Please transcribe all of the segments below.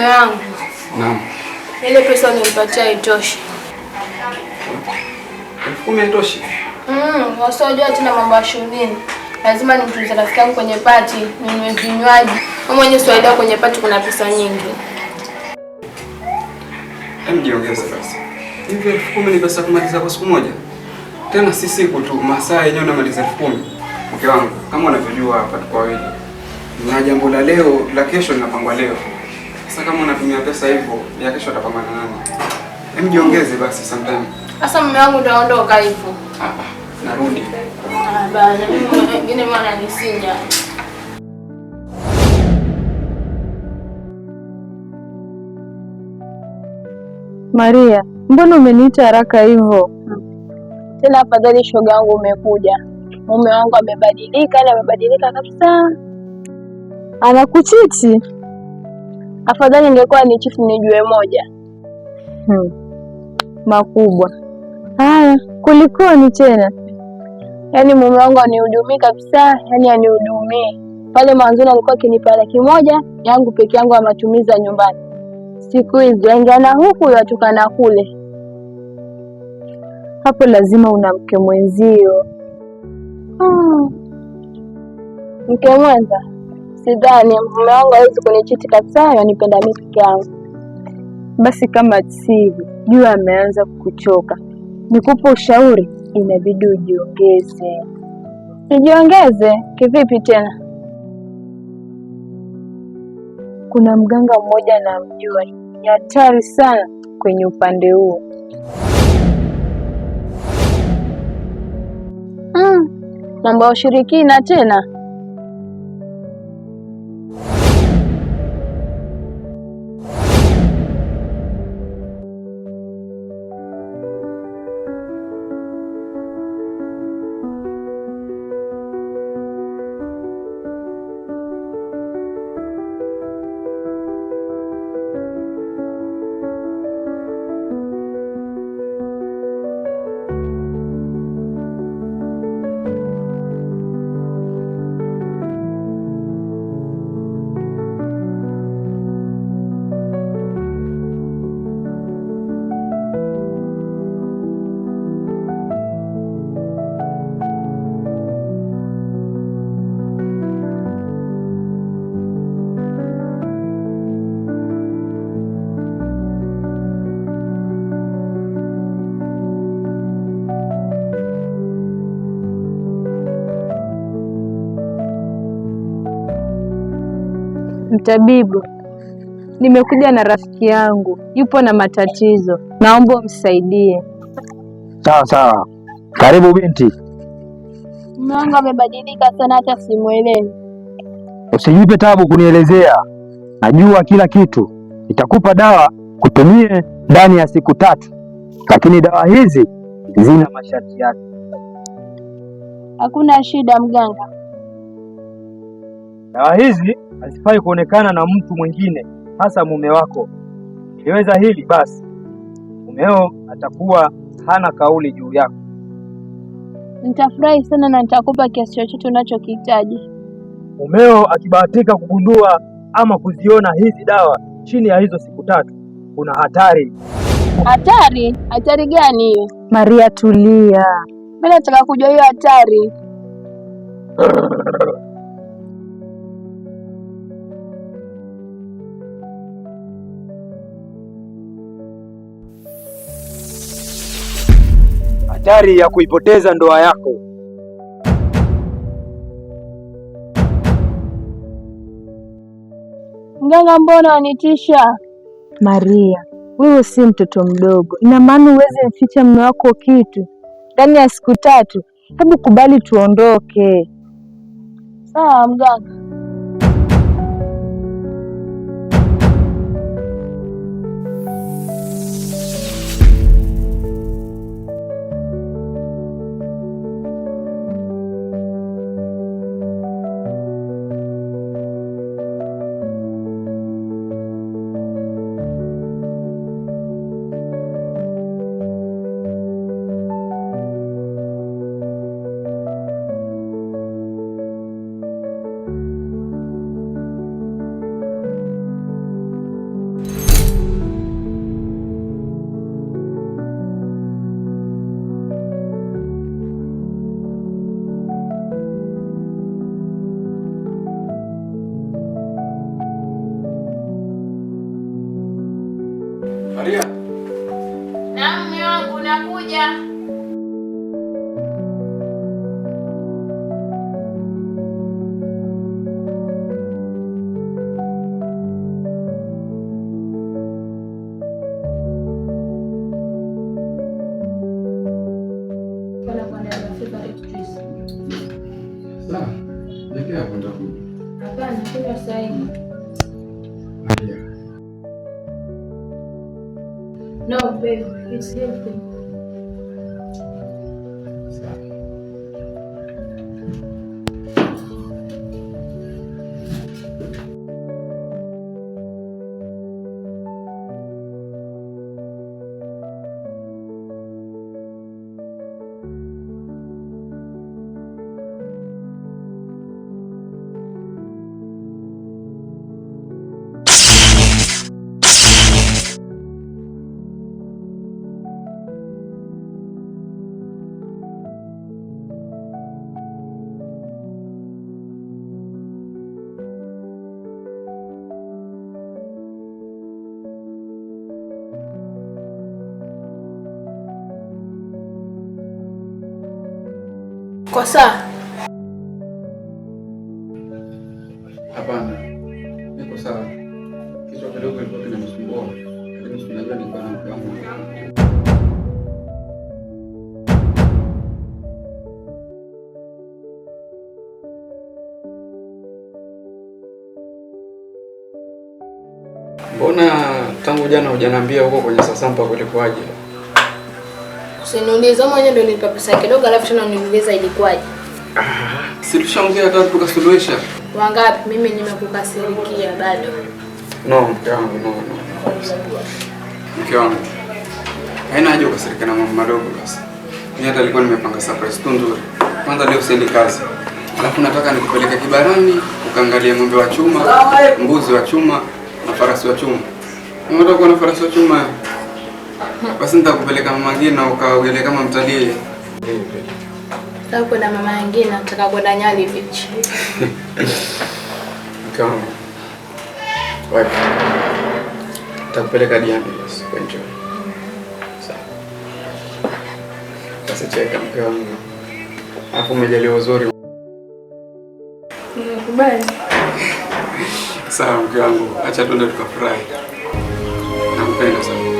Mume wangu. Naam. Ile pesa ulinipatia haitoshi. 10,000 haitoshi? Wasiojua tena mambo ya shuleni. Lazima nimtunze rafiki yangu kwenye pati, ninunue vinywaji. Wewe mwenyewe usielewa kwenye pati kuna pesa nyingi. Hem, jiongeze basi. Hivi 10,000 ni pesa kumaliza kwa siku moja? Tena si siku tu, masaa yenyewe unamaliza 10,000. Mke wangu, kama unavyojua hapa tuko wawili. Na jambo la leo, la kesho linapangwa leo. Sasa kama unatumia pesa hivyo, ya kesho utapangwa na nani? Hem, jiongeze basi sometime. Sasa mume wangu ndio aondoka hivyo. Narudi. Bana, mimi wengine mwana nisinya. Maria, mbona umeniita haraka hivyo? Tena afadhali shoga yangu umekuja. Mume wangu amebadilika, yani amebadilika kabisa. Anakuchiti? Afadhali ingekuwa ni chifu nijue moja. Makubwa. Haya, kulikoni tena? Yaani mume wangu anihudumii kabisa, yani anihudumii. Pale mwanzoni alikuwa akinipa 100,000 yangu peke yangu ya matumizi ya nyumbani. Siku hizi yaingiana huku yatokana kule. Hapo lazima una mke mwenzio. Mke mwenza? Sidhani, mume wangu hawezi kunichiti kabisa, ananipenda mimi peke yangu. Basi kama sivyo, jua ameanza kukuchoka. Nikupe ushauri, inabidi ujiongeze. Nijiongeze? Kivipi tena? Kuna mganga mmoja namjua, ni hatari sana kwenye upande huo. Mambo ya ushirikina tena? Mtabibu, nimekuja na rafiki yangu, yupo na matatizo, naomba umsaidie. Sawa sawa, karibu binti. Mume wangu amebadilika sana, hata simuelewi. Usijipe tabu kunielezea, najua kila kitu. Nitakupa dawa kutumie ndani ya siku 3, lakini dawa hizi zina masharti yake. Hakuna shida mganga. Dawa hizi hazifai kuonekana na mtu mwingine, hasa mume wako. Ukiweza hili basi mumeo atakuwa hana kauli juu yako. Nitafurahi sana na nitakupa kiasi chochote unachokihitaji. Mumeo akibahatika kugundua ama kuziona hizi dawa chini ya hizo siku 3, kuna hatari. Hatari? Hatari gani hiyo? Maria, tulia. Mimi nataka kujua hiyo hatari. Hatari ya kuipoteza ndoa yako. Mganga, mbona wanitisha? Maria, wewe si mtoto mdogo, ina maana huwezi mficha mume wako kitu ndani ya siku 3. Hebu kubali tuondoke. Sawa mganga. Maria. Na mume wangu nakuja. Sawa. Niwekee hapo nitakunywa. Hapana, kunywa sasa hivi. Maria. No, babe, it's healthy. Sawa. Kwa saa Hapana. Niko sawa. Kichwa kidogo kilikuwa kinanisumbua. Lakini si unajua nilikuwa na mke wangu. Mbona tangu jana hujaniambia huko kwenye sasampa kulikuwaje? Usiniulize, mwenyewe ndio nilipa pesa kidogo alafu tena uniuliza ilikuwaje. Si tushaongea hata tukasuluhisha. Wangapi mimi nimekukasirikia bado? No, mke wangu, no, no. Mke wangu. Haina haja ukasirika na mambo madogo basi. Mimi hata nilikuwa nimepanga surprise tu nzuri. Kwanza leo siendi kazi. Alafu nataka nikupeleke Kibarani ukaangalie ng'ombe wa chuma, mbuzi wa chuma na farasi wa chuma. Unataka kuona farasi wa chuma? Basi nitakupeleka Mama Ngina ukaogelee kama mtalii. Nataka kwenda Mama Ngina, nataka kwenda Nyali Beach. Mke wangu. Wife. Nitakupeleka Diani basi kuenjoy. Sawa. Basi cheka mke wangu. Alafu umejaliwa uzuri. Nimekubali. Sawa mke wangu, acha tuende tukafurahi. Nakupenda sana.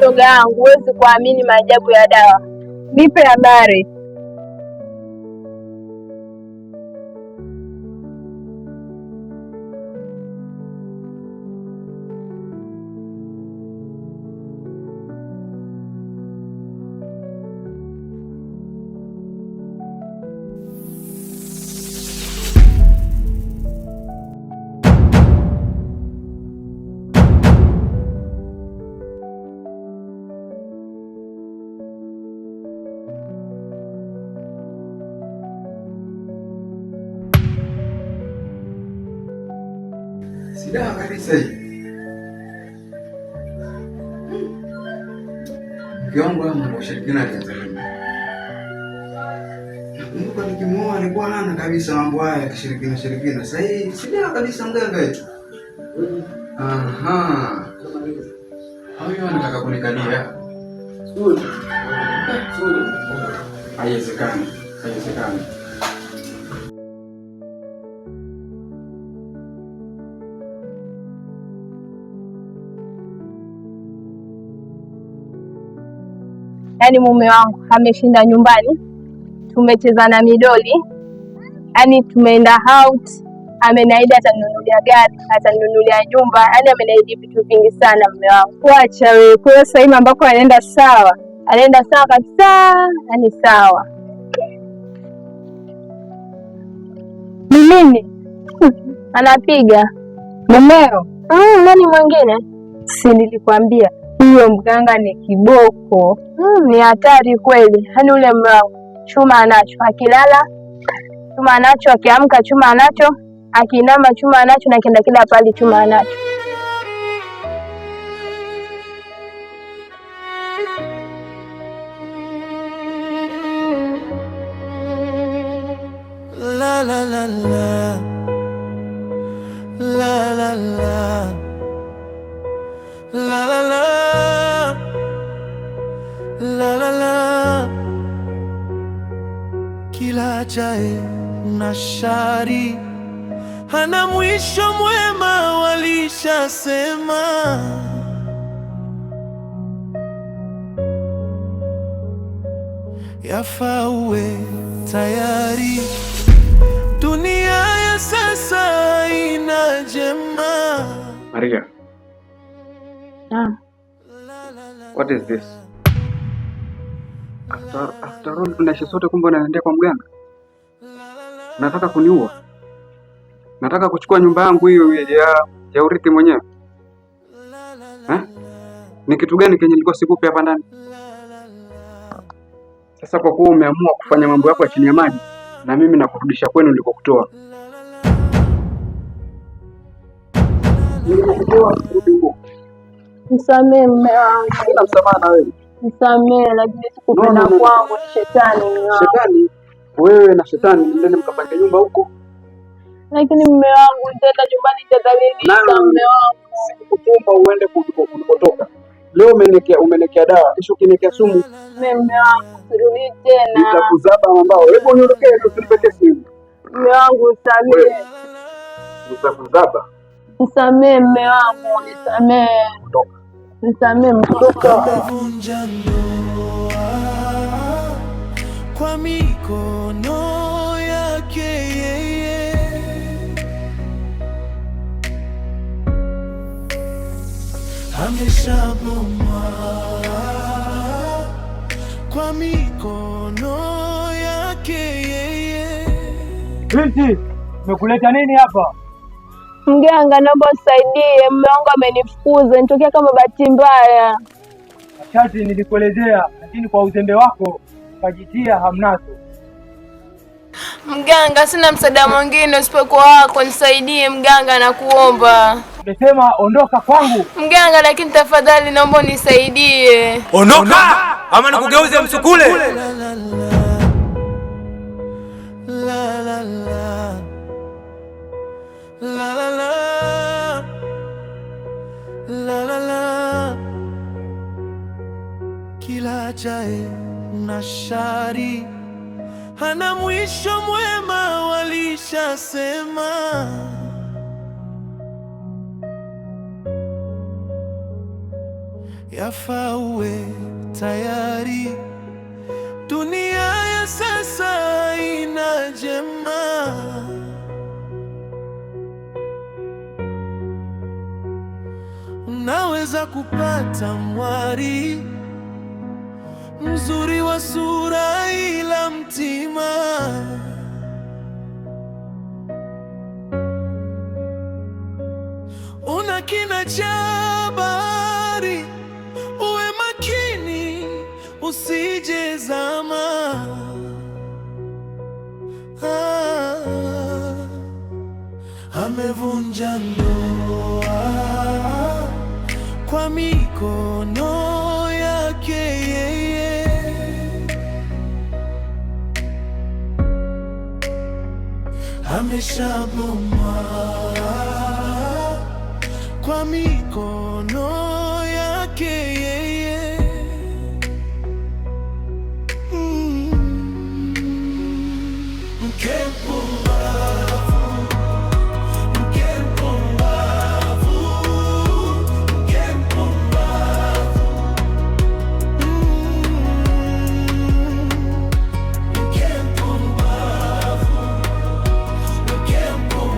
Shoga yangu, huwezi kuamini maajabu ya dawa. Nipe habari. Si dawa kabisa hii. Mke wangu haya mambo ya ushirikina alianza lini? Nakumbuka nikimuoa alikuwa hana kabisa mambo haya ya kishirikina shirikina. Sasa hii si dawa kabisa mganga yetu. Aha. Huyu anataka kunikalia. Haiwezekani. Haiwezekani. Yaani mume wangu ameshinda nyumbani, tumecheza na midoli, yaani tumeenda out, ameniahidi ataninunulia gari, ataninunulia nyumba, yaani ameniahidi vitu vingi sana mume wangu. Wacha wewe. Kwa hiyo sasa hivi ambako anaenda sawa? Anaenda sawa kabisa, yaani sawa. Ni nini? Anapiga Mumeo? Nani mwingine? Si nilikwambia huyo mganga ni kiboko. Ni hatari kweli. Yaani ule mume wangu chuma anacho, akilala chuma anacho, akiamka chuma anacho, akiinama chuma anacho, na akienda kila pali chuma anacho. La la la la. La la la. La la la. La la la. Kila ajaye na shari hana mwisho mwema, walishasema. Yafaa uwe tayari, dunia ya sasa ina jema. Maria, Naam. what is this? After all tunaishi sote, kumbe unaendea kwa mganga. Nataka kuniua? Nataka kuchukua nyumba yangu hiyo ya urithi mwenyewe eh? Ni kitu gani kenye nilikuwa sikupi hapa ndani? Sasa kwa kuwa umeamua kufanya mambo yako ya chini ya maji, na mimi nakurudisha kwenu nilikokutoa. Nilikokutoa, rudi huko. Msamehe mume wangu. Sina msamaha na wewe. Msamehe, lakini sikupenda No, no, no, no. kwangu ni shetani mume wangu. Shetani, wewe na shetani mnene mkapange nyumba huko. Lakini mume wangu, nitaenda nyumbani nitadhalilika Na- mume wangu. Sikukutuma uende kulikotoka. Leo umenekea dawa, kesho ukiniwekea sumu Mume wangu, sirudii tena. nitakuzaba mambao. Hebu niondokee, usinipe kesi hivi. Mume wangu, nisamehe. Nitakuzaba. Nisamehe mume wangu, nisamehe. Ondoka. Nisamehe mume wangu. Amevunja ndoa kwa mikono yake yeye, ameshabomoa kwa mikono yake yeye. Binti, nimekuleta nini hapa? Mganga, naomba unisaidie, mume wangu amenifukuza, nitokea kama bahati mbaya. Masharti nilikuelezea, lakini kwa uzembe wako ukajitia hamnazo. Mganga, sina msaada mwingine usipokuwa wako, nisaidie mganga, nakuomba. Nimesema ondoka kwangu. Mganga, lakini tafadhali naomba unisaidie. Ondoka ama nikugeuze msukule. La la la la la la la la la la la. Kila ajaye na shari hana mwisho mwema, walishasema. Yafaa uwe tayari, dunia ya sasa ina jema. Unaweza kupata mwari mzuri wa sura, ila mtima una kina cha bahari. Uwe makini usije zama. Ah, amevunja ndoa kwa mikono yake yeye, ameshabomoa kwa mikono